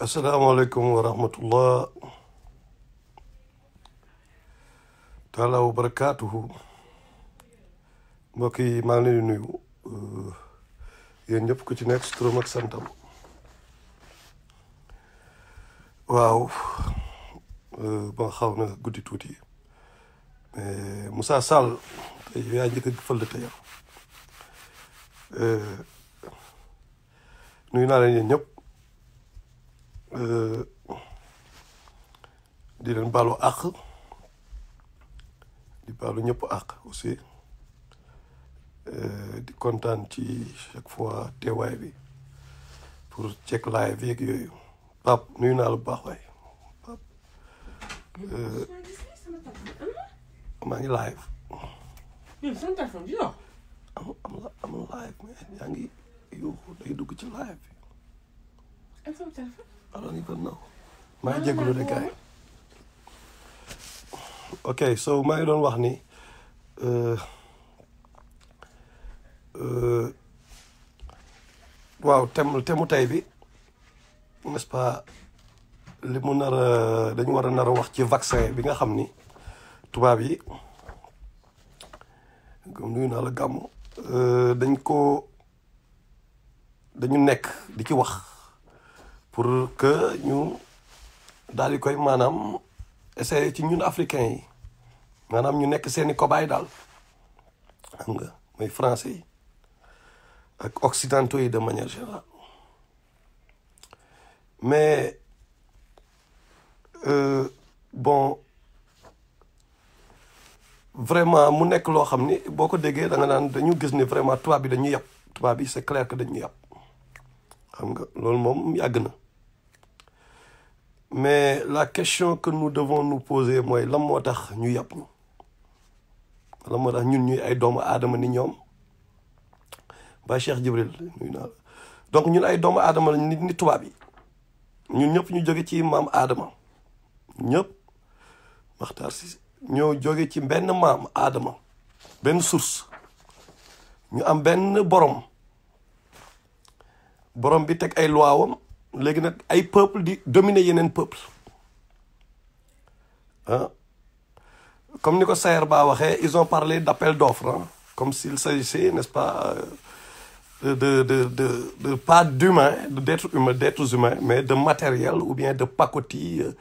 asalaamaaleykum wa rahmatullah taala wa barakaatuhu mbokk yi maa ngi leen di nuyu yéen ñëpp ku ci nekk si turam ak santam waaw ba xaw na guddi tuuti mais Moussa Sall tey yaa njëkk a fël tey nuyu naa leen yéen ñëpp di leen baalu àq di baalu ñëpp àq aussi di kontaan ci chaque fois teewaay bi pour check live yeeg yooyu Pape nuyu naa la bu baax waay Pape maa ngi live am live mais yaa ngi yuuxu day dugg ci live bi I don't even know maa ngi jégalu de gars yi ok so maa ngi doon wax ni waaw temu tey bi n'est-ce pas li mu nar a dañu war a nar a wax ci vaccin bi nga xam ni tubaab yi comme nuyu naa la gàmmu dañu nekk di ci wax pour que ñu daal di koy maanaam essayer ci ñun africains yi maanaam ñu nekk seeni cobaye daal xam nga mooy français yi ak occidentaux yi de manière générale mais bon vraiment mu nekk loo xam ni boo ko déggee da nga naan dañu gis ni vraiment tubaab bi dañu yàpp tubaab bi c'est clair que dañu yàpp xam nga loolu moom yàgg na mais la question que nous devons nous poser mooy lan moo tax ñu yàpp ñu lan moo tax ñun ñuy ay doomu aadama ni ñoom ba Cheikh Jibril nuyu naa la donc ñun ay doomu aadama la ni tubaab yi ñun ñëpp ñu jóge ci maam aadama ñëpp Maxtaar Si ñoo jóge ci benn maam aadama benn source ñu am benn borom bi teg ay loi wam léegi nag ay peuple di dominer yeneen peuple ah comme ni ko Sayer Ba waxee ils ont parlé d'appel d'offres comme s'il s'agissait n'est-ce pas de pas d'humains d'êtres humains mais de matériel ou bien de pacotille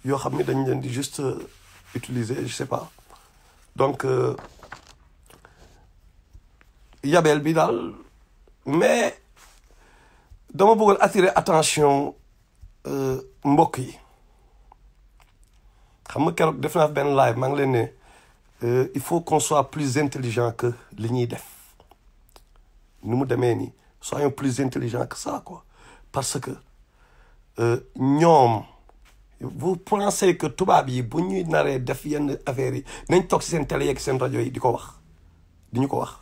yoo xam ni dañ leen di juste utiliser je sais pas donc yabel bi daal mais dama bëggoon attirer attention mbokk yi xam nga keroog def naa fi benn live maa ngi leen ne il faut qu'on soit plus intelligent que li ñuy def ni mu demee nii soyons plus intelligents que ça quoi parce que ñoom vous pensez que tubaab yi bu ñuy naree def yenn affaires yi nañ toog ci seen télé yeeg seen rajo yi di ko wax di ñu ko wax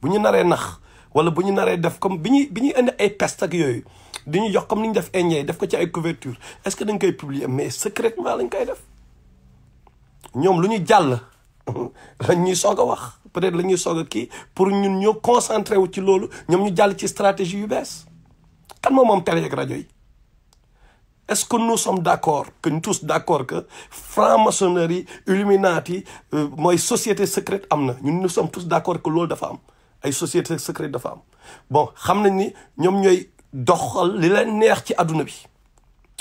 bu ñu naree nax wala bu ñu naree def comme bi ñuy indi ay peste ak yooyu di ñu jox comme ni ñu def indien def ko ci ay couverture est-ce que dañ koy publier mais secrètement lañ koy def ñoom lu ñu jàll lañ ñuy soog a wax peut-être la ñuy soog a kii pour ñun ñoo concentré wu ci loolu ñoom ñu jàll ci stratégie yu bees kan moom télé ak rajo yi est-ce que nous sommes d'accord que nous tous d'accord que franc-maçonnerie Illuminati mooy société secrète am na ñun nous sommes tous d'accord que loolu dafa am ay société secrète dafa am bon xam nañ ni ñoom ñooy doxal li leen neex ci àdduna bi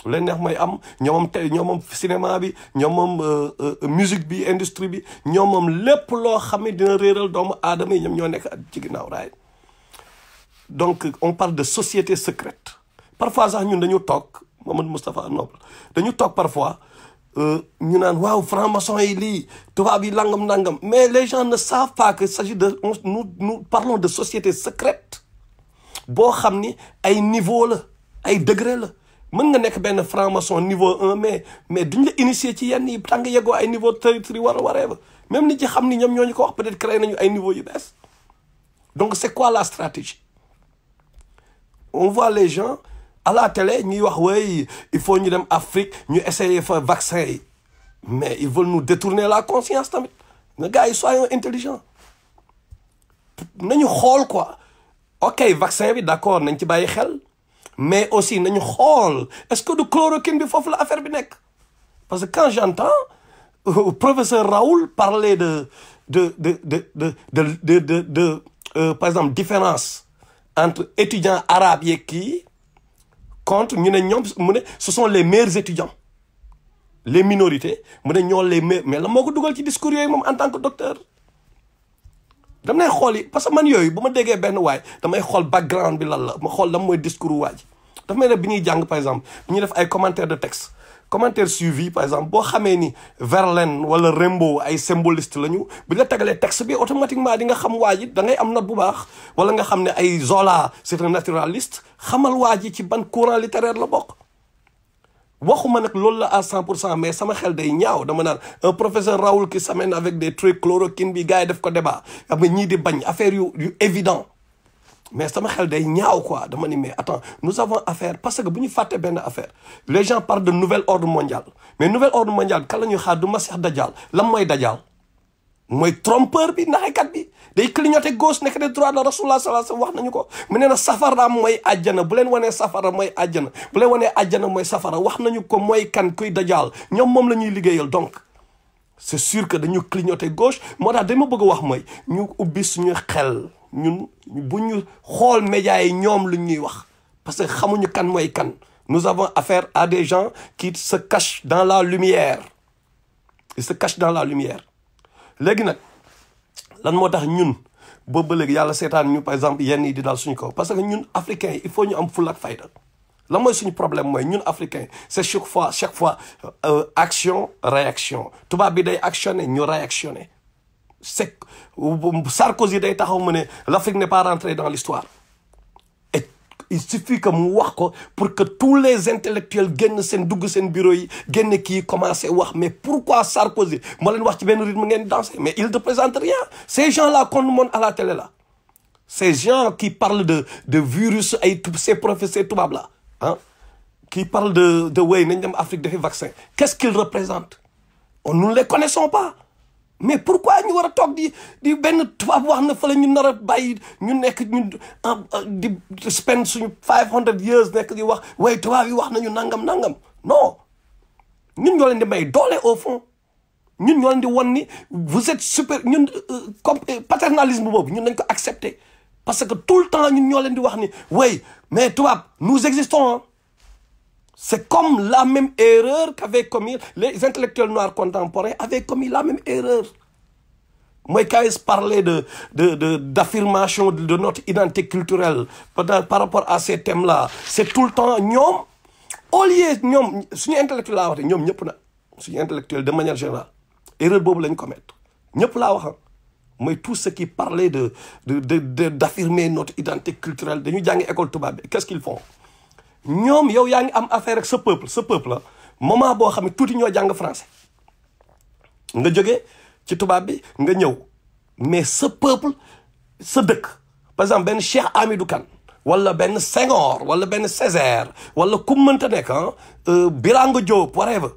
lu leen neex mooy am ñoomam ñoomam cinéma bi ñoomam musique bi industrie bi ñoomam lépp loo xam ne dina réeral doomu aadama yi ñoom ñoo nekk ci ginnaaw raay donc on parle de société secrète parfois sax ñun dañu toog Mamadou Moustapha Noble dañu toog parfois ñu naan waaw franc-maçon yi lii tubaab yi nangam mais les gens ne savent pas que s'agit de nous parlons de société secrète boo xam ni ay niveau la ay degré la mën nga nekk benn franc-maçon niveau 1 mais duñ la initier ci yenn yi tàng yeggoo ay niveau 3 whatever même nit ñi xam ni ñoom ñoo ñu ko wax peut-être créé nañu ay niveau yu bees donc c'est quoi la stratégie on voit les gens à la télé ñuy wax way il faut ñu dem Afrique ñu essayer fa vaccin yi mais ils veulent nous détourner la conscience tamit nga gars yi soyons intelligents nañu xool quoi ok vaccin bi d'accord nañ ci bàyyi xel mais aussi nañu xool est-ce que du chloroquine bi foofu la affaire bi nekk parce que quand j'entends professeur Raoul parler par exemple différence entre étudiants arabes yeeg kii contre ñu ne ñoom mu ne ce sont les meilleurs étudiants les minorités mu ne ñoo les meilleurs mais la moo ko dugal ci discours yooyu moom en tant que docteur dam nay xool yi parce que man yooyu bu ma déggee benn waay damay xool background bi lan la ma xool lan mooy discours waa ji dafa may ne bi ñuy jàng par exemple bi ñuy def ay commentaires de texte commentaire suivi par exemple boo xamee ni Verlaine wala Rimbaud ay symboliste lañu bu la tegalee texte bi automatiquement di nga xam waa ji da ngay am note bu baax wala nga xam ne ay Zola c'est un naturaliste xamal waa ji ci ban courant littéraire la bokk waxuma nag loolu la à 100% mais sama xel day ñaaw dama naan un professeur Raoul qui s'amène avec des trucs chloroquine bi gars yi def ko débat xam nga ñii di bañ affaire yu évident mais sama xel day ñaaw quoi dama ni mais attends nous avons affaire parce que bu ñu fàtte benn affaire les gens parlent de nouvel ordre mondial mais nouvel ordre mondial kan la ñuy xaar du Masih Dajjal lan mooy Dajjal mooy trompeur bi naxekat bi day clignoter gauche nekk de droite la Rasulullah sallallahu alayhi wasallam wax nañu ko mu nee na safara mooy àjjana bu leen wanee safara mooy àjjana bu leen wanee àjjana mooy safara wax nañu ko mooy kan kuy Dajjal ñoom moom la ñuy liggéeyal donc c'est sûr que dañu clignoter gauche moo tax dama bëgg a wax mooy ñu ubbi suñu xel ñun bu ñu xool médias yi ñoom lu ñuy wax parce que xamuñu kan mooy kan nous avons affaire à des gens qui se cachent dans la lumière ils se cachent dans la lumière léegi nag lan moo tax ñun boobu ba léegi yàlla seetaan ñu par exemple yenn yi di daal suñu kaw parce que ñun africains yi il faut ñu am fulla ak fayda la mooy suñu problème mooy ñun africains c'est chaque fois action réaction tubaab bi day actionner ñu réactionner c'est Sarkozy day taxaw mu ne l'Afrique n'est pas rentrée dans l'histoire et il suffit que mu wax ko pour que tous les intellectuels génn seen dugg seen bureau yi génn kii commencé wax mais pourquoi Sarkozy moo leen wax ci benn rythme ngeen danser mais il ne présente rien ces gens-là qu'on nous montre à la télé là ces gens qui parlent de virus ay ces professeurs tubaab là ah qui parlent de way nañ dem Afrique defi vaccin qu'est-ce qu'ils représentent nous ne les connaissons pas mais pourquoi ñu war a toog di benn tubaab wax na fa la ñu nar a bàyyi ñu nekk ñu di spend suñu 500 years nekk di wax waaye tubaab yi wax nañu nangam non ñun ñoo leen di may doole au fond ñun ñoo leen di won ni vous êtes super ñun comme paternalisme boobu ñun dañ ko accepter parce que tout le temps ñun ñoo leen di wax ni oui mais tubaab nous existons hein. C'est comme la même erreur qu'avaient commis les intellectuels noirs contemporains avaient commis la même erreur. Moi, quand ils parlaient d'affirmation de notre identité culturelle par rapport à ces thèmes-là, c'est tout le temps ñoom au lieu ñoom suñu intellectuel laa wax ñoom ñëpp na suñu intellectuel de manière générale erreur boobu lañ commettre ñëpp laa wax mooy tout ce qui parlait d'affirmer notre identité culturelle dañu jàngi école tubaab bi qu'est-ce qu'ils font ñoom yow yaa ngi am affaire ak sa peuple la moment boo xam ne tuuti ñoo jàng français nga jógee ci tubaab bi nga ñëw mais sa peuple sa dëkk par exemple benn Cheikh Hamidou Kane wala benn Senghor wala benn Césaire wala ku mënta nekk Biranga Diop whatever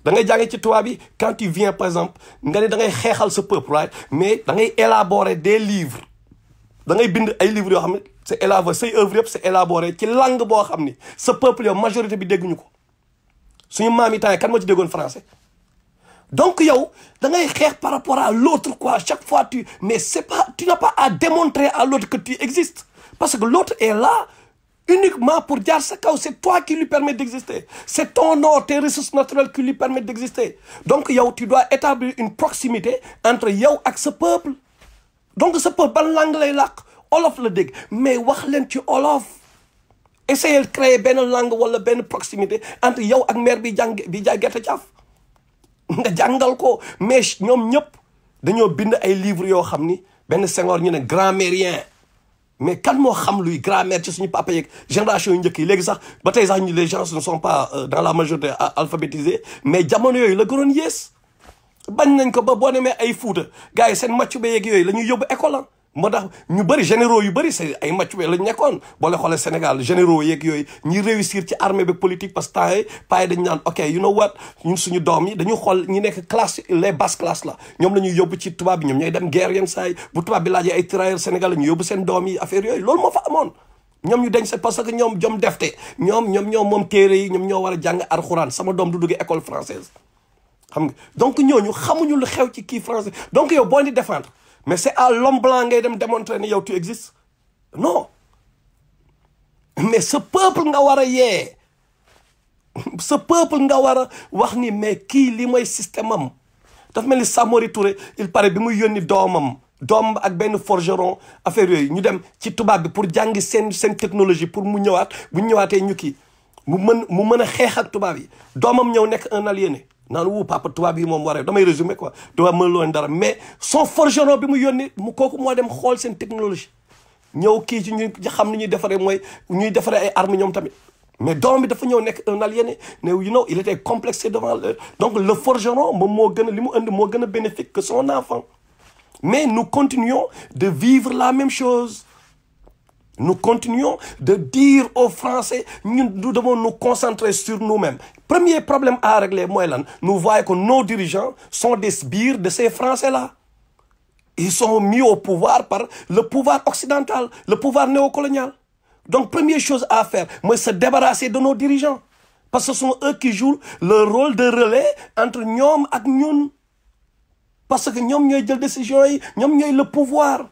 da ngay jàngee ci tubaab bi quand tu viens par exemple nga ne da ngay xeexal sa peuple right mais da ngay élaborer des livres da ngay bind ay livres yoo xam ne c'est élaboré say œuvre yëpp c'est élaboré ci langue boo xam ni sa peuple yow majorité bi dégguñu ko suñu maam yi temps kan moo ci déggoon français donc yow da ngay xeex par rapport à l'autre quoi chaque fois mais c'est pas tu n'as pas à démontrer à l'autre que tu existes parce que l'autre est là uniquement pour jaar sa kaw c'est toi qui lui permet d'exister c'est ton nom tes ressources naturelles qui lui permettent d'exister donc yow tu dois établir une proximité entre yow ak sa peuple donc sa peuple ban langue lay làkk olof la dégg mais wax leen ci olof essayer de créer benn langue wala benn proximité entre yow ak mère bi jaay gerte caaf nga jàngal ko mais ñoom ñëpp dañoo bind ay livres yoo xam ni benn Senghor ñu ne grammairien mais kan moo xam luy grammaire ci suñu papa yeeg génération yu njëkk yi léegi sax ba tey sax les gens ne sont pas dans la majorité alphabétisés mais jamono yooyu la gënoon yées bañ nañ ko ba boo demee ay Fuuta gars yi seen maccu ba yeeg yooyu la ñuy yóbbu école moo tax ñu bëri généraux yu bëri c'est ay maccu ba la ñu nekkoon boo leen xoolee Sénégal généraux yeeg yooyu ñi réussir ci armée bi politique parce que temps yi paa dañu naan ok you know what ñun suñu doom yi dañu xool ñi nekk classe les basses classes la ñoom la ñuy yóbbu ci tubaab bi ñoom ñooy dem guerre yenn saa yi bu tubaab bi laajee ay tirailleurs Sénégal la ñu yóbbu seen doom yi affaire yooyu loolu moo fa amoon ñoom ñu dañ c'est parce que ñoom jom defte ñoom moom téere yi ñoom ñoo war a jàng alxuraan sama doom du duggee école française xam nga donc ñooñu xamuñu lu xew ci kii français donc yow boo di défendre mais c'est à l'homme blanc ngay dem démontrer ne yow tu existes non mais ce peuple nga war a yee ce peuple nga war a wax ni mais kii li mooy système am dafa mel ni Samori Touré il paraît bi muy yónni doom ak benn forgeron affaire yooyu ñu dem ci tubaab bi pour jàngi seen technologie pour mu ñëwaat bu ñu ñëwaatee ñu kii mu mën a xeex ak tubaab yi doomam ñëw nekk un aliéné naan wu papa tubaab yi moom waree damay résumer quoi tubaab mën loon dara mais son forgeron bi mu yónni kooku moo dem xool seen technologie ñëw kii ci ñu xam ni ñuy defaree mooy ñuy defaree ay armes ñoom tamit mais doom bi dafa ñëw nekk un aliéné ne you know il était complexé devant donc le forgeron moom moo gën a li mu indi moo gën a bénéfique que son enfant mais nous continuons de vivre la même chose nous continuons de dire aux Français nous devons nous concentrer sur nous-mêmes premier problème à régler mooy lan nous voyons que nos dirigeants sont des sbires de ces Français-là ils sont mis au pouvoir par le pouvoir occidental le pouvoir néocolonial donc première chose à faire mooy se débarrasser de nos dirigeants parce que ce sont eux qui jouent le rôle de relais entre ñoom ak ñun parce que ñoom ñooy jël décision yi ñoom ñooy le pouvoir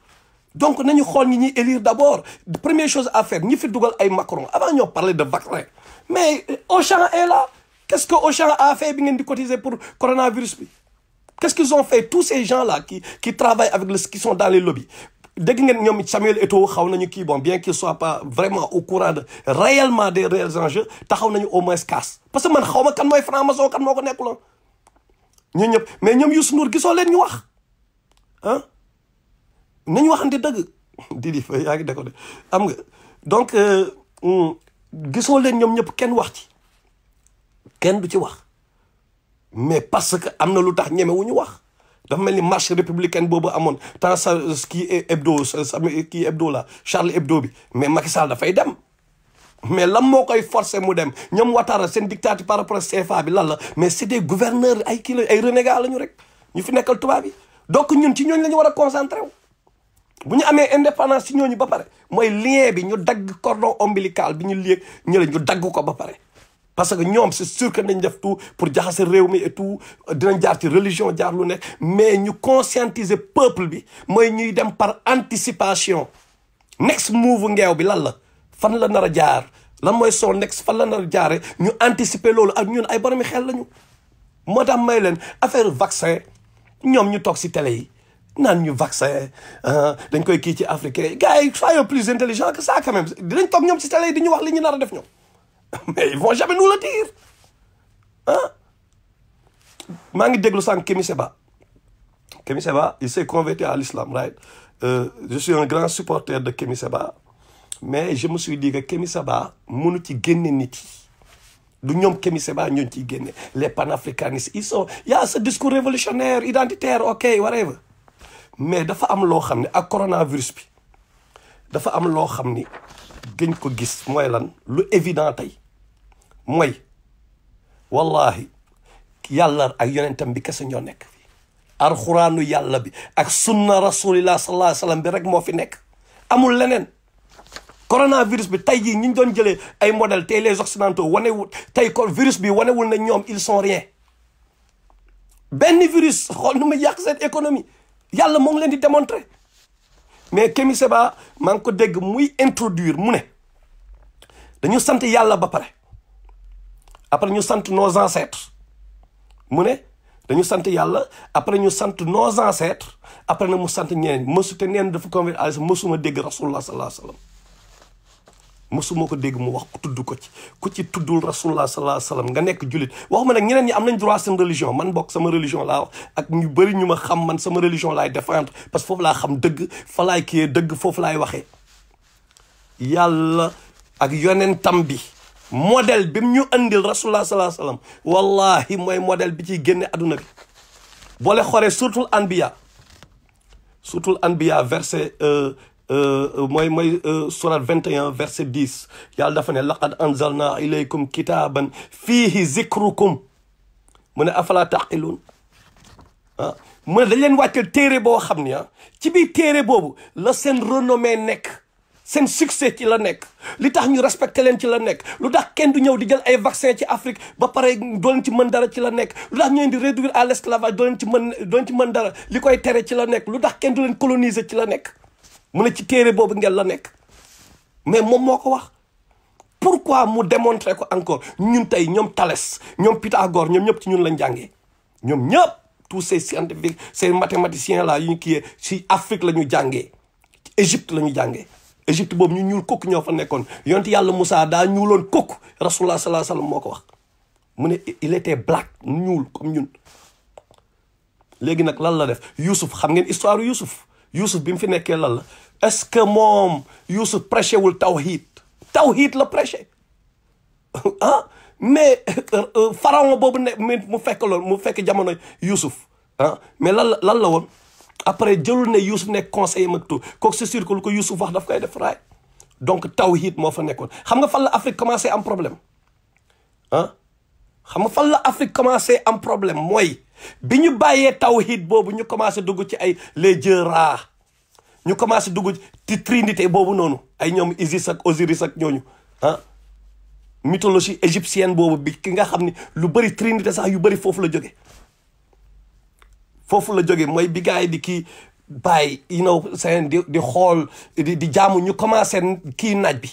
donc nañu xool ñi ñuy élire d'abord première chose à faire ñi fi dugal ay Macron avant ñoo parler de vaccin mais Auchan est là qu'est-ce que Auchan a fait bi ngeen di cotiser pour coronavirus bi qu'est-ce qu'ils ont fait tous ces gens-là qui travaillent avec qui sont dans les lobbies dégg ngeen ñoom Samuel Eto'o xaw nañu kii bon bien qu'il soit pas vraiment au courant de réellement des réels enjeux taxaw nañu au moins casse parce que man xaw ma kan mooy franc-maçon kan moo ko nekkul ñun ñëpp mais ñoom Youssou Ndour gisoo leen ñu wax ah nañu waxante dëgg Didi fa yaa ngi de ko de am nga donc gisoo leen ñoom ñëpp kenn wax ci kenn du ci wax mais parce que am na lu tax ñeme wu ñu wax dafa mel ni marche républicaine boobu amoon tant sa kii hebdo sa kii hebdo la Charlie Hebdo bi mais Macky Sall dafay dem mais lan moo koy forcer mu dem ñoom Ouattara seen dictature par rapport à CFA bi lan la mais c'est des gouverneurs ay kii la ay renégats la ñu rek ñu fi nekkal tubaab yi donc ñun ci ñooñu la ñu war a concentré wu bu ñu amee indépendance ci ñooñu ba pare mooy lien bi ñu dagg cordon ombilical bi ñu lieg ñële ñu dagg ko ba pare parce que ñoom c'est sûr que nañ def tout pour jaxase réew mi et tout dinañ jaar ci religion jaar lu nekk mais ñu conscientiser peuple bi mooy ñuy dem par anticipation next move ngeew bi lan la fan la nar a jaar lan mooy son next fan la nar a jaare ñu anticiper loolu ak ñun ay boromi xel lañu moo tax may leen affaire vaccin ñoom ñu toog ci télé yi naan ñu vaccin dañ koy kii ci africain gars yi soyons plus intelligents que ça quand même dinañ toog ñoom ci télé yi di ñu wax li ñu nar a def ñoom mais ils vont jamais nous le dire maa ngi déglu sànq Kémi Séba il s'est converti à l'islam right je suis un grand supporter de Kémi Séba mais je me suis dit que Kémi Séba mënu ci génne nit yi du ñoom Kémi Séba ñooñu ciy génne les panafricanistes il y a ce discours révolutionnaire identitaire ok whatever mais dafa am loo xam ne ak coronavirus bi dafa am loo xam ni gën ko gis mooy lan lu évident tey mooy wallahi yàlla ak yonentam bi kese ñoo nekk fii alxuraanu yàlla bi ak sunna rasulillah sallallahu alayhi wa sallam bi rek moo fi nekk amul leneen coronavirus bi tey jii ñu doon jëlee ay modèles tey les occidentaux wanewul tey ko virus bi wanewul na ñoom ils sont rien benn virus xool nu mu yàq seen économie yàlla moo ngi leen di démontrer mais Kémi Séba maa ngi ko dégg muy introduire mu ne dañu sant yàlla ba pare après ñu sant nos ancêtres mu ne dañu sant yàlla après ñu sant nos ancêtres après na mu sant ñeneen mësu te neen dafa convaincre à mësuma dégg rasulullah sallallahu alayhi wa sallam mësuma ko dégg mu wax ku tudd ko ci ku ci tuddul rasulullah sallallahu alayhi wa sallam nga nekk jullit waxuma nag ñeneen ñi am nañ droit seen religion man bokk sama religion laa wax ak ñu bëri ñu ma xam man sama religion laay défendre parce que foofu laa xam dëgg fa laay kiyee dëgg foofu laay waxee yàlla ak yonentam bi modèle bi mu ñu andil rasulullah sallallahu alayhi wa sallam wallahi mooy modèle bi ciy génne adduna bi boole xoolee surtout anbiya verset mooy surat 21 verset 10 yàlla dafa ne laqad anzalna ilaykum kitaban fihi zikrukum mu ne afala taqiluun mu ne dañ leen wàccal téere boo xam ni ci biir téere boobu la seen renommée nekk seen succès ci la nekk li tax ñu respecté leen ci la nekk lu tax kenn du ñëw di jël ay vaccin ci Afrique ba pare doo leen ci mën dara ci la nekk lu tax ñu leen di réduire à l'esclavage doo leen ci mën dara li koy tere ci la nekk lu tax kenn du leen coloniser ci la nekk mu ne ci téere boobu ngeen la nekk mais moom moo ko wax pourquoi mu démontrer ko encore ñun tey ñoom Thalès ñoom Pythagore ñoom ñëpp ci ñun lañ jàngee ñoom ñëpp tous ces scientifiques ces mathématiciens là yu ñu kiyee ci Afrique la ñu jàngee Égypte la ñu jàngee Égypte boobu ñu ñuul kukk ñoo fa nekkoon yonent yàlla Moussa daa ñuuloon kukk rasulullah sallallahu alayhi wasallam moo ko wax mu ne il était black ñuul comme ñun léegi nag lan la def Youssouf xam ngeen histoire Youssouf bi mu fi nekkee lan la est-ce que moom Youssouf prêché wul tawhid la prêché ah mais pharaon boobu ne mu fekk jamono Youssouf ah mais lan la woon après jëlul ne Youssouf nekk conseiller mag tout kooku c'est sûr que lu ko Youssouf wax daf koy def raay donc tawhid moo fa nekkoon xam nga fan la Afrique commencé am problème ah xam nga fan la Afrique commencé am problème mooy bi ñu bàyyee tawhid boobu ñu commencé dugg ci ay les dieux rares ñu commencé dugg ci trinité boobu noonu ay ñoom Isis ak Osiris ak ñooñu ah mythologie égyptienne boobu bi ki nga xam ni lu bëri trinité sax yu bëri foofu la jóge mooy bi gars yi di kii bàyyi seen di xool di jaamu ñu commencé kii naaj bi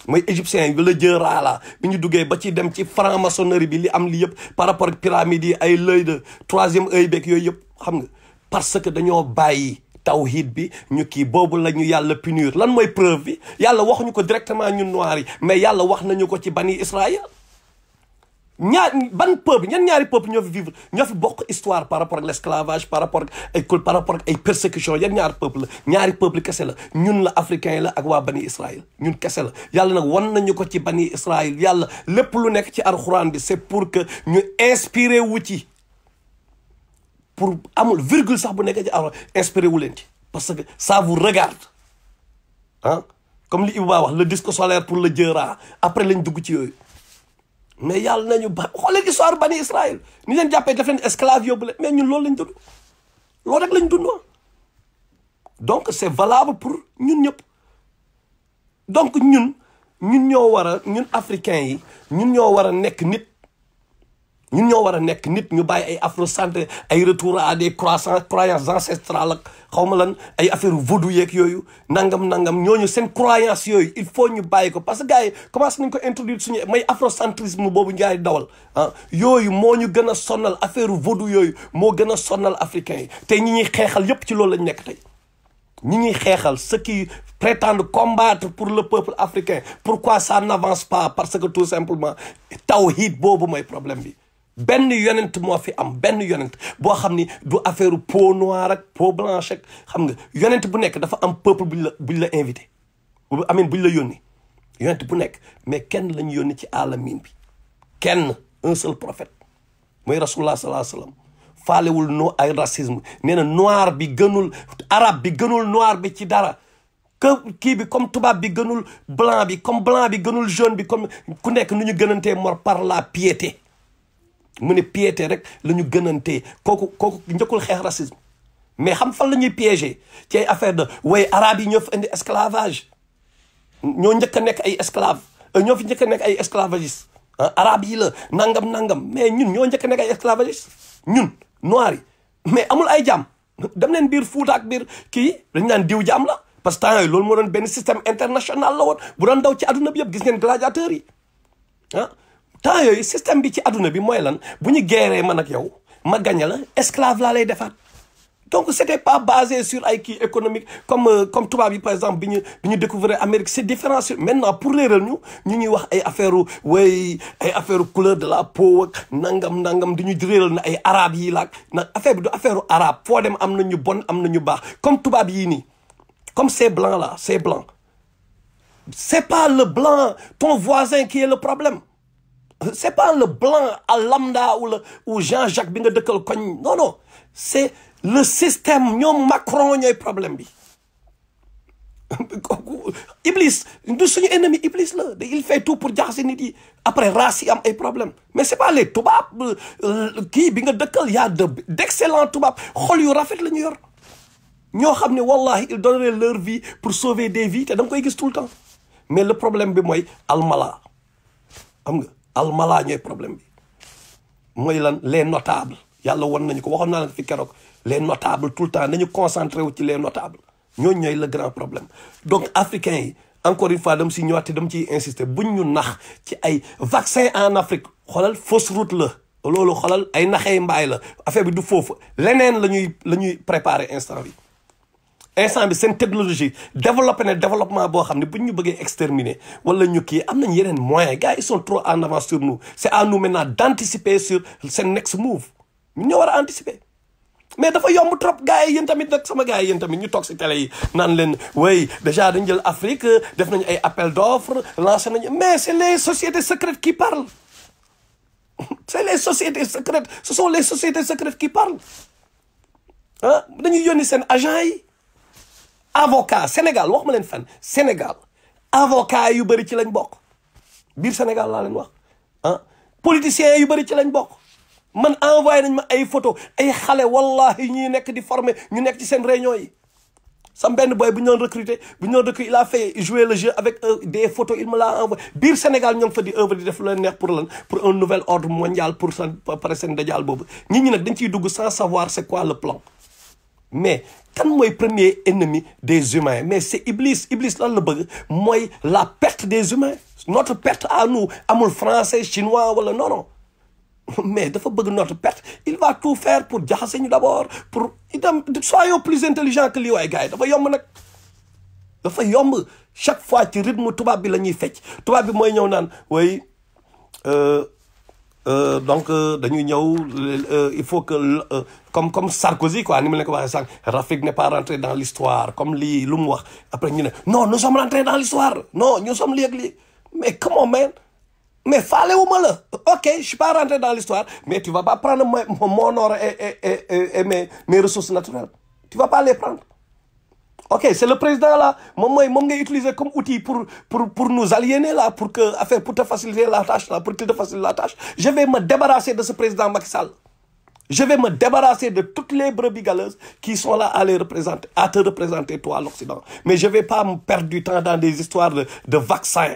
mooy égyptien yi la jë raala bi ñu duggee ba ci dem ci franc-maçonnerie bi li am li yëpp par rapport ak pyramides yi ay l'œil de troisième œil beeg yooyu yëpp xam nga parce que dañoo bàyyi tawhid bi ñu kii boobu la ñu yàlla punir lan mooy preuve bi yàlla waxuñu ko directement ñun noirs yi mais yàlla wax nañu ko ci bani Israël ban peuple ñaari peuple ñoo fi bokk histoire par rapport ak l'esclavage par rapport ak ay persécution ñaari peuple kese la ñun la africain yi la ak waa bani Israël ñun kese la yàlla nag wan nañu ko ci bani Israël yàlla lépp lu nekk ci alxuraan bi c'est pour que ñu inspiré wu ci pour amul virgule sax bu nekk ci alxuraan inspiré wu leen ci parce que ça vous regarde ah comme li Iba wax le disque solaire pour le jëra après lañ dugg ci yooyu mais yàlla nañu ba xoolee histoire bani Israël ni leen jàppee def leen esclave yóbbu leen mais ñun loolu lañ dund loolu rek lañ dund donc c'est valable pour ñun ñëpp donc ñun ñun africains yi ñun ñoo war a nekk nit ñu bàyyi ay afrocentré ay retour à des croyances ancestrales ak xaw ma lan ay affaire vaudou yeeg yooyu nangam ñooñu seen croyance yooyu il faut ñu bàyyi ko parce que gars yi commencé nañ ko introduire suñu may afrocentrisme boobu njaay dawal ah yooyu moo ñu gën a sonnal affaire vaudou yooyu moo gën a sonnal africains yi te ñi ñuy xeexal yépp ci loolu lañ nekk tey ñi ñuy xeexal ceux qui prétendent combattre pour le peuple africain pourquoi ça n'avance pas parce que tout simplement tawhid boobu mooy problème bi benn yonent moo fi am benn yonent boo xam ni du affaire peau noire ak peau blanche ak xam nga yonent bu nekk dafa am peuple buñ la invité buñ la yónni yonent bu nekk mais kenn lañu yónni ci alamin bi kenn un seul prophète mooy rasulullah sallallahu alayhi wasallam faalewul ay racisme nee na noir bi gënul arabe bi gënul noir bi ci dara que kii bi comme tubaab bi gënul blanc bi comme blanc bi gënul jaune bi comme ku nekk nu ñu gënantee mor par la piété mu ne piété rek la ñu gënantee kooku njëkkul xeex racisme mais xam fan la ñuy piéger ci ay affaire de way arabe yi ñoo fi indi esclavage ñoo njëkk a nekk ay esclave ñoo fi njëkk a nekk ay esclavagiste arabe yi la nangam mais ñun ñoo njëkk a nekk ay esclavagiste ñun noirs yi mais amul ay jàmm dem leen biir Fuuta ak biir kii dañ naan diw jàmm la parce que temps yooyu loolu moo doon benn système international la woon bu doon daw ci adduna bi yëpp gis ngeen gladiateurs yi temps yooyu système bi ci adduna bi mooy lan bu ñu guerree man ak yow ma gagné la esclave laa lay defaat donc c'était pas basé sur ay kii économique comme tubaab yi par exemple bi ñu découvrir Amérique c'est différent maintenant pour réeral ñu ñuy wax ay affaire couleur de la peau ak nangam di ñu réeral na ay arabe yi laak nag affaire bi du affaire arabe foo dem am na ñu bon am na ñu baax comme tubaab yii nii comme ces blancs là ces blancs c'est pas le blanc ton voisin qui est le problème c'est pas le blanc à lambda ou Jean-Jacques bi nga dëkkal koñ non c'est le système ñoom Macron ñooy problème bi Iblis du suñu ennemi Iblis la il fait tout pour jaxase nit yi après race yi am ay problème mais c'est pas les tubaab kii bi nga dëkkal y a d'excellents tubaab xol yu rafet la ñu yor ñoo xam ne wallahi ils donneraient leur vie pour sauver des vies te da nga koy gis tout le temps mais le problème bi mooy almala xam nga almala ñooy problème bi mooy lan les notables yàlla won nañu ko waxoon naa la fi keroog les notables tout le temps nañu concentré wu ci les notables ñooñu ñooy le grand problème donc africains yi encore une fois dama si ñëwaat te dama ciy insister buñ ñu nax ci ay vaccin en Afrique xoolal fausse route la loolu xoolal ay naxee mbaay la affaire bi du foofu leneen la ñuy préparer instant bi seen technologie développé na développement boo xam ne buñ ñu bëggee exterminer wala ñu kii am nañ yeneen moyens gars ils sont trop en avance sur nous c'est à nous maintenant d'anticiper sur seen next move ñu ñoo war a anticiper mais dafa yomb trop gars yi yéen tamit nag sama gars yi yéen tamit ñu toog si télé yi naan leen oui déjà dañ jël Afrique def nañu ay appel d'offres lancé nañu mais c'est les sociétés secrètes qui parlent c'est les sociétés secrètes ce sont les sociétés secrètes qui parlent ah dañuy yónni seen agent yi avocat Sénégal wax ma leen fan Sénégal avocat yu bëri ci lañ bokk biir Sénégal laa leen wax ah politiciens yu bëri ci lañ bokk man envoyé nañ ma ay photo ay xale wallahi ñuy nekk di former ñu nekk ci seen réunion yi sam benn boy bu ñu doon recruter il a fait jouer le jeu avec des photos il me l'a envoyé biir Sénégal ñoo ngi fa di œuvre di def lu leen neex pour lan pour un nouvel ordre mondial pour seen pare seen dajaal boobu nit ñi nag dañ ciy dugg sans savoir c'est quoi le plan mais kan mooy premier ennemi des humains mais c'est Iblis lan la bëgg mooy la perte des humains notre perte à nous amul français chinois wala non mais dafa bëgg notre perte il va tout faire pour jaxase ñu d'abord pour itam soyons plus intelligents que lii waaye gars yi dafa yomb nag dafa yomb chaque fois ci rythme tubaab bi la ñuy fecc tubaab bi mooy ñëw naan way donc dañuy ñëw il faut que comme Sarkozy quoi ni ma leen ko waxee sànq Rafik n'est pas rentré dans l'histoire comme lii lu mu wax après ñu ne non nous sommes rentrés dans l'histoire non nous sommes lii ak lii mais comment man mais faalewuma la ok je suis pas rentré dans l'histoire mais tu vas pas prendre mon or et mes ressources naturelles tu vas pas les prendre ok c'est le président là moom ngay utiliser comme outil pour nous aliéner là pour te faciliter la tâche là pour qu'il te facilite la tâche je vais me débarrasser de ce président Macky Sall je vais me débarrasser de toutes les brebis galeuses qui sont là à te représenter toi l'Occident mais je vais pas me perdre du temps dans des histoires de vaccins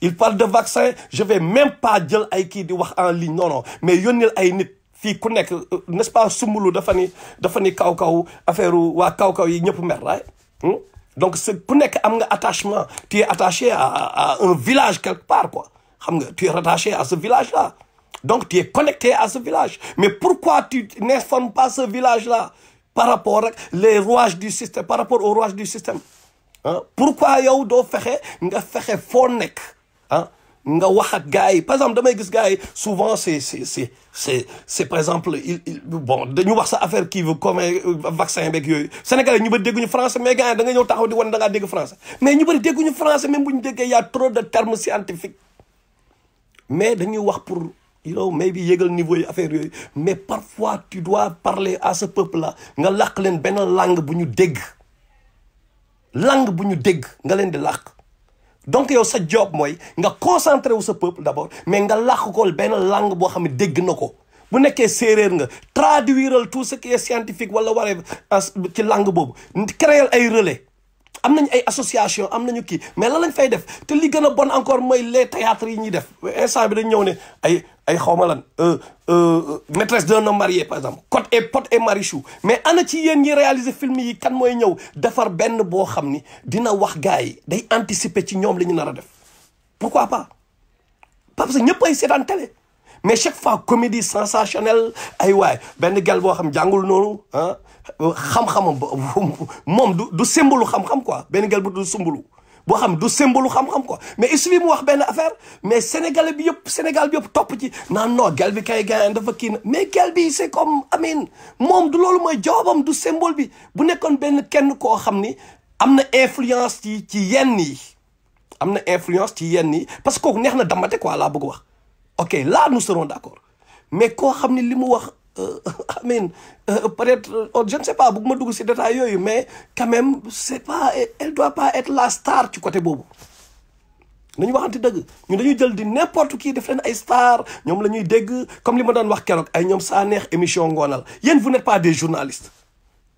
il parle de vaccin je vais même pas jël ay kii di wax en ligne non mais yónneel ay nit fii ku nekk n'est-ce pas sumbulu dafa ni kaw affaire waa kaw yi ñëpp mer right donc c'est ku nekk am nga attachement tu es attaché à un village quelque part quoi xam nga tu es rattaché à ce village là donc tu es connecté à ce village mais pourquoi tu n'informes pas ce village là par rapport ak les rouages du système par rapport aux rouages du système pourquoi yow doo fexe foo nekk nga wax ak gars yi par exemple damay gis gars yi souvent c'est par exemple bon dañu wax sa affaire kii veut comme vaccin beeg yooyu Sénégalais ñu bëri dégguñu français mais gars yi da nga ñëw taxaw di wane da ngaa dégg français mais ñu bëri dégguñu français même bu ñu déggee y a trop de termes scientifiques mais dañuy wax pour maybe yégal niveau yi affaire yooyu mais parfois tu dois parler à ce peuple là nga làq leen benn langue bu ñu dégg nga leen di làq donc yow sa job mooy nga concentré wu sa peuple d'abord mais nga làq ko benn langue boo xam ne dégg na ko bu nekkee séeréer nga traduiral tout ce qui est scientifique wala waree ci langue boobu créer ay relais am nañ ay association am nañu kii mais lan lañ fay def te li gën a bon encore mooy les théâtres yi ñuy def instant bi dañ ñëw ne ay xawma lan maîtresse d'un homme marié par exemple Pod et Marichou mais ana ci yéen ñi réaliser film yi kan mooy ñëw defar benn boo xam ni dina wax gars yi day anticiper ci ñoom li ñu nar a def pourquoi pas parce que ñëpp ay seetaan télé mais chaque fois comédie sensationnelle ay waay benn gel boo xam jàngul noonu xam-xamam moom du symbole xam-xam quoi benn gel bu du symbole boo xam du symbole xam-xam quoi mais il suffit mu wax benn affaire mais Sénégal bi yëpp topp ci naan non gel bi kay gaañ dafa kii na mais gel bi c'est comme amin moom du loolu mooy joobam du symbole bi bu nekkoon benn kenn koo xam ni am na influence ci yenn yi parce que kooku neex na damate quoi laa bëgg wax ok là nous serons d'accord mais koo xam ni li mu wax peut-être je ne sais pas bëgguma dugg ci détail yooyu mais quand même elle doit pas être la star ci côté boobu nañu waxante dëgg ñun dañuy jël di n'importe qui def leen ay star ñoom la ñuy dégg comme li ma doon wax keroog ay ñoom saa neex émission ngoonal yéen vous n'êtes pas des journalistes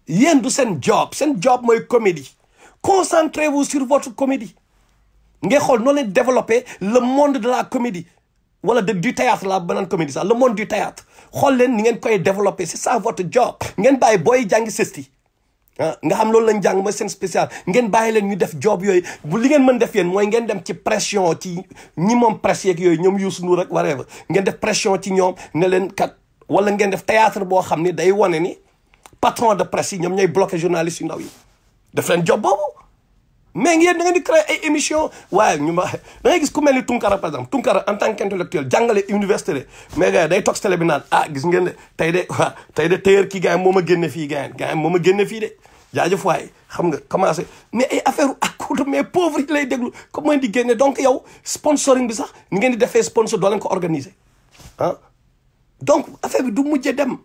yéen du seen job mooy comédie. Concentrez-vous sur votre comédie ngeen xool noo leen développer le monde de la comédie wala du théâtre la beneen comédie sax le monde du théâtre xool leen ni ngeen koy développer c'est ça votre job. ngeen bàyyi booy jàngi sesti nga xam loolu lañ jàng mooy seen spécial ngeen bàyyi leen ñu def job yooyu bu li ngeen mën def yéen mooy ngeen dem ci pression ci ñi moom presse yeeg yooyu ñoom Youssou Ndour rek whatever ngeen def pression ci ñoom ne leen kat wala ngeen def théâtre boo xam ni day wane ni patron de presse yi ñoom ñooy bloqué journalistes yu ndaw yi def leen job boobu. mais ngeen da ngeen di créer ay émission waaye ñu ma da ngay gis ku mel ni Tunkara par exemple Tunkara en tant qu'intellectuel jàngale université mais gars day toog télé bi naan gis ngeen de tey de tëyër kii gars yi moo ma génne fii gars yi moo ma génne fii de jaajëf waay xam nga commencé mais ay affaire accoute mais pauvre yi lay déglu comme mooy di génne donc yow sponsoring bi sax ni ngeen di defee sponsor doo leen ko organiser donc affaire bi du mujjee dem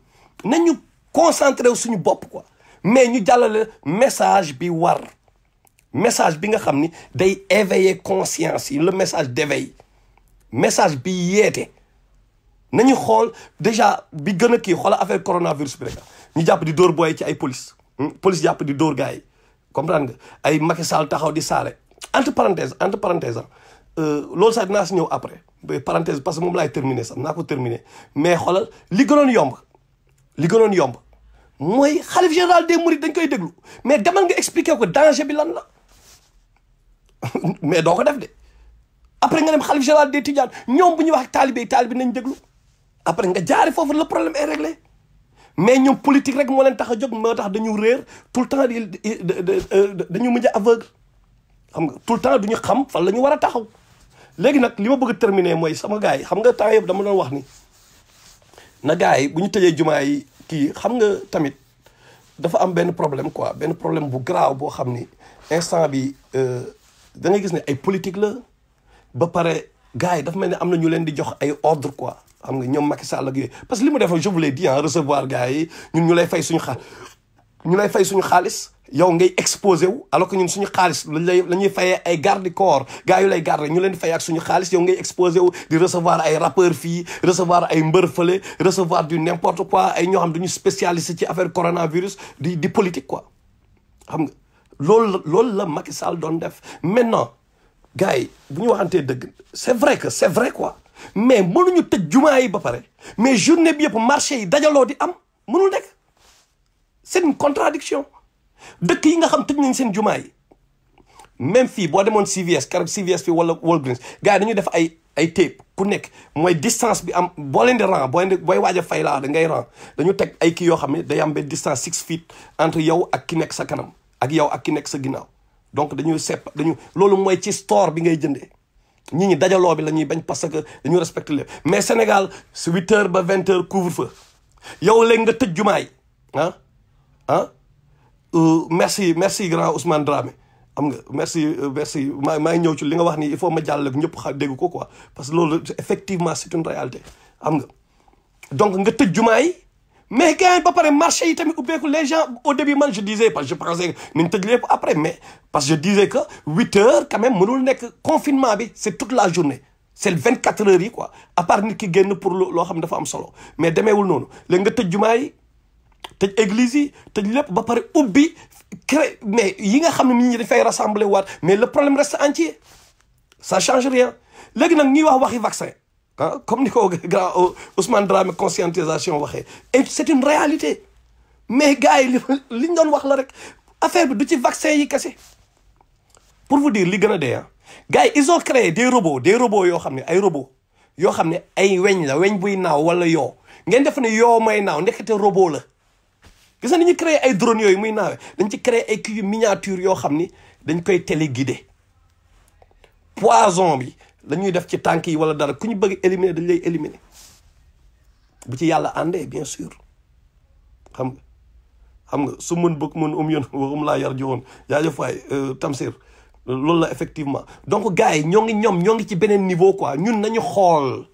nañu concentré wu suñu bopp quoi mais ñu jàllale message bi war message bi nga xam ni day éveiller conscience yi le message d'éveil message bi yeete nañu xool déjà bi gën a kii xoola affaire coronavirus bi rek ñu jàpp di dóor booy ci ay police jàpp di dóor gars yi comprendre nga ay Macky Sall taxaw di saare entre parenthèse loolu sax dinaa si ñëw après parenthèse parce que moom laay terminer sax naa ko terminer mais xoolal li gënoon yomb mooy xalif général des mourides dañ koy déglu mais demal nga expliquer ko danger bi lan la mais doo ko def de après nga dem xalif général des Tidianes ñoom bu ñuy wax ak taalibe nañ déglu après nga jaari foofu le problème est réglé mais ñoom politique rek moo leen tax a jóg moo tax dañu réer tout le temps dañu mujj aveugle xam nga tout le temps duñu xam fan la ñu war a taxaw. léegi nag li ma bëgg a terminer mooy sama gars yi xam nga temps yëpp dama doon wax ni na gars yi bu ñu tëjee jumaa yi kii xam nga tamit dafa am benn problème quoi benn problème bu grave boo xam ni instant bi da ngay gis ne ay politique la ba pare gars yi dafa mel ni am na ñu leen di jox ay ordre quoi xam nga ñoom Macky Sall ak yooyu parce que li mu def je vous l'ai dit recevoir gars yi ñun ñu lay fay suñu xaalis yow ngay exposé wu alors que ñun suñu xaalis la ñuy fayee ay garde corps gars yu lay garde ñu leen di fay ak suñu xaalis yow ngay exposé wu di recevoir ay rappeurs fii recevoir ay mbër fële recevoir du n'importe quoi ay ñoo xam duñu spécialiste ci affaire coronavirus di politique quoi xam nga loolu la Macky Sall doon def maintenant gars yi bu ñu waxantee dëgg c'est vrai quoi mais mënuñu tëj jumaa yi ba pare mais journée bi yëpp marché yi dajaloo di am mënul nekk c'est une contradiction dëkk yi nga xam tëj nañ seen jumaa yi même fii boo demoon CVS keroog CVS fii wala Walgreens gars yi dañuy def ay tape ku nekk mooy distance bi am boo leen di rang booy waaj a fay laa da ngay rang dañu teg ay kii yoo xam ne day am benn distance 6 feet entre yow ak ki nekk sa kanam ak yow ak ki nekk sa ginnaaw donc dañu loolu mooy ci store bi ngay jëndee nit ñi dajaloo bi la ñuy bañ parce que dañu respecté lépp mais Sénégal c'est 8h ba 20h couvre-feu yow léegi nga tëj jumaa yi merci grand Ousmane Dramé xam nga merci maa ngi ñëw ci li nga wax ni il faut ma jàll ñëpp dégg ko quoi parce que loolu effectivement c'est une réalité xam nga donc nga tëj jumaa yi mais gars yi ba pare marché yi tamit ubbeeku les gens au début man je disais parce que je pensais nañ tëj lépp après mais parce que je disais que 8h quand même mënul nekk confinement bi c'est toute la journée c'est 24 heures yi quoi à part nit ki génn pour loo xam dafa am solo mais demeewul noonu léegi nga tëj jumaa yi tëj église yi tëj lépp ba pare ubbi mais yi nga xam ne nit ñi dañ fay rassembler waat mais le problème reste entier ça change rien léegi nag ñuy wax waxi vaccin comme ni ko grand Ousmane Dramé conscientisation waxee et c'est une réalité mais gars yi li ñu doon wax la rek affaire bi du ci vaccin yi kese pour vous dire li gën a dee gars yi ils ont créé des robots yoo xam ne ay robots yoo xam ne ay weñ la weñ buy naaw wala yoo ngeen def ne yoo may naaw ndekete robot la gis nga ni ñu créé ay drones yooyu muy naawee dañ ci créé ay kii miniature yoo xam ni dañ koy téléguidé poison bi la ñuy def ci tànk yi wala dara ku ñu bëgg éliminer dañ lay éliminer bu ci yàlla àndee bien sûr xam nga su mën bëgg mën yoon waxum laa yar jowoon jaajëf waay Tamsir loolu la effectivement donc gars yi ñoo ngi ci beneen niveau quoi ñun nañu xool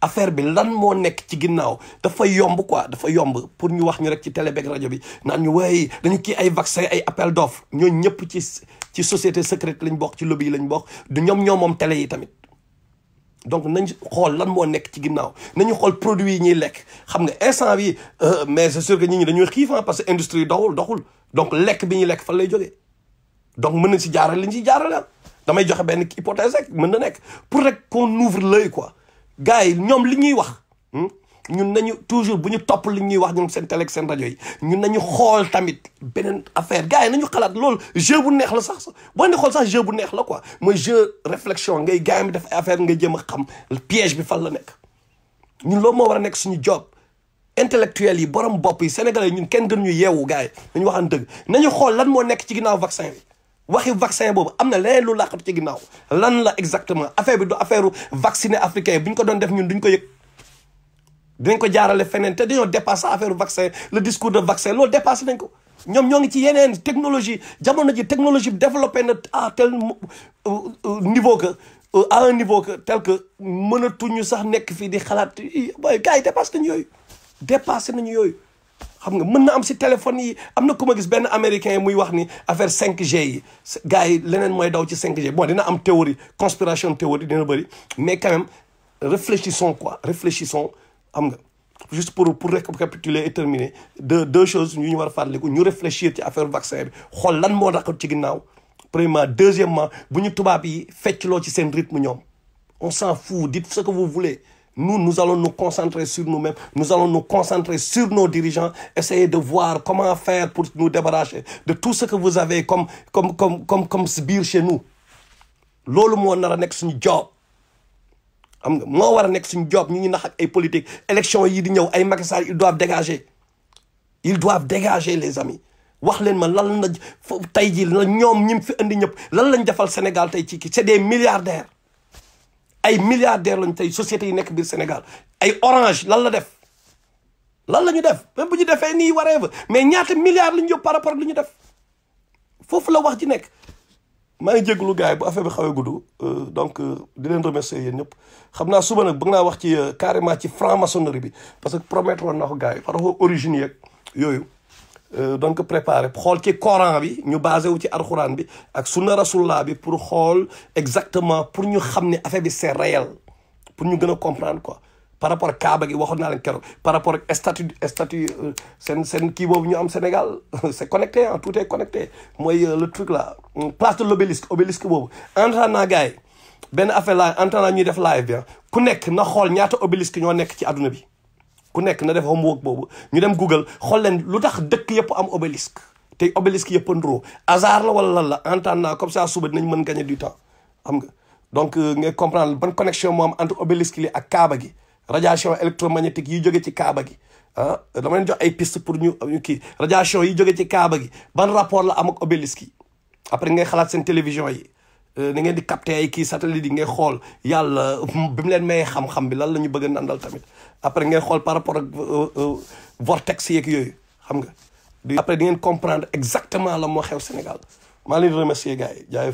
affaire bi lan moo nekk ci ginnaaw dafa yomb quoi dafa yomb pour ñu wax ñu rek ci télé beeg rajo bi naan ñu waaye dañu kii ay vaccin ay appel d'offre ñooñu ñëpp ci société secrète lañ bokk ci lobby yi lañ bokk du ñoom moom télé yi tamit donc nañ xool lan moo nekk ci ginnaaw nañu xool produit yi ñuy lekk xam nga instant bi mais c'est sûr que nit ñi dañuy xiif parce que industrie doxul donc lekk bi ñuy lekk fan lay jógee donc mën nañ si jaarale li ñu si jaarale damay joxe benn hypothèse rek mën na nekk pour rek qu'on ouvre l'œil quoi gars yi ñoom li ñuy wax ñun nañu toujours bu ñu topp li ñuy wax ñun seen télé seen rajo yi ñun nañu xool tamit beneen affaire gars yi nañu xalaat loolu jeu bu neex la sax boo ne xool sax jeu bu neex la quoi mooy jeu réflexion ngay gars yi def ay affaire nga jéem a xam piège bi fan la nekk ñun loolu moo war a nekk suñu job intellectuel yi borom bopp yi sénégalais yi ñun kenn gën ñu yeewu gars yi nañu waxan dëgg nañu xool lan moo nekk ci ginnaaw vaccin bi waxi vaccin boobu am na leneen lu làqatu ci ginnaaw lan la exactement affaire bi du affaire vacciné africain bu ñu ko doon def ñun duñ ko yëg dinañ ko jaarale feneen te dañoo dépassé affaire vaccin le discours de vaccin loolu dépassé nañ ko ñoom ñoo ngi ci yeneen technologie jamono ji technologie bi développé na à tel niveau que à un niveau que tel que mënatuñu sax nekk fii di xalaat boy gars yi dépassé nañu yooyu xam nga mën na am si téléphone yi am na ku ma gis benn américain muy wax ni affaire 5G yi gars yi leneen mooy daw ci 5G bon dina am théorie conspiration théorie dina bëri mais quand même réfléchissons xam nga juste pour récapituler et terminer deux choses ñu war a fàttaliku ñu réfléchir ci affaire vaccin bi xool lan moo raqat ci ginnaaw premièrement deuxièmement bu ñu tubaab yi feccloo ci seen rythme ñoom on s'en fout dites ce que vous voulez nous allons nous concentrer sur nous-mêmes nous allons nous concentrer sur nos dirigeants essayer de voir comment faire pour nous débarrasser de tout ce que vous avez comme biir chez nous loolu moo nar a nekk suñu job xam nga moo war a nekk suñu job ñu ngi nax ak ay politique élection yi di ñëw ay Macky Sall ils doivent dégager les amis wax leen ma lan la tey jii la ñoom ñim fi indi ñëpp lan lañ defal Sénégal tey ci c'est des milliardaires ay milliardaires lañ tey sociétés yi nekk biir Sénégal ay Orange lan la def lan la ñu def même bu ñu defee nii waree ba mais ñaata milliards la ñu yóbbu par rapport ak li ñu def foofu la wax ji nekk. maa ngi jégalu gars yi bu affaire bi xawee gudd donc di leen remercier yéen ñëpp xam naa suba nag bëgg naa wax ci carrément ci franc-maçonnerie bi parce que promettre woon na ko gars yi par rapport origine yeeg yooyu donc préparé xool ci Coran bi ñu basé wu ci alxuraan bi ak sunna rasulullah bi pour xool exactement pour ñu xam ne affaire bi c'est réel pour ñu gën a comprendre quoi par rapport ak Kaaba gi waxoon naa leen keroog par rapport ak statut seen kii boobu ñu am Sénégal c'est connecté ah tout est connecté mooy le truc là place de l'obélisque boobu entendant gars yi benn affaire la entendant ñuy def live bi ku nekk na xool ñaata obélisque ñoo nekk ci àdduna bi ku nekk na def homework boobu ñu dem Google xool leen lu tax dëkk yëpp am obélisque te obélisque yëpp a nduroo hasard la wala lan la entendant comme ça suba dinañ mën gagner du temps xam nga donc ngay comprendre ban connexion moo am entre obélisque li ak Kaaba gi radiation électromagnétique yi jóge ci Kaaba gi dama leen jox ay piste pour ñu kii radiation yi jóge ci Kaaba gi ban rapport la am ak obélisque yi après ngay xalaat seen télévision yi da ngeen di capter ay kii satellite yi ngay xool yàlla bi mu leen mayee xam-xam bi lan la ñu bëgg a nandal tamit après ngay xool par rapport ak vortex yeeg yooyu xam nga après di ngeen comprendre exactement la moo xew Sénégal maa leen di remercier gars yi jaay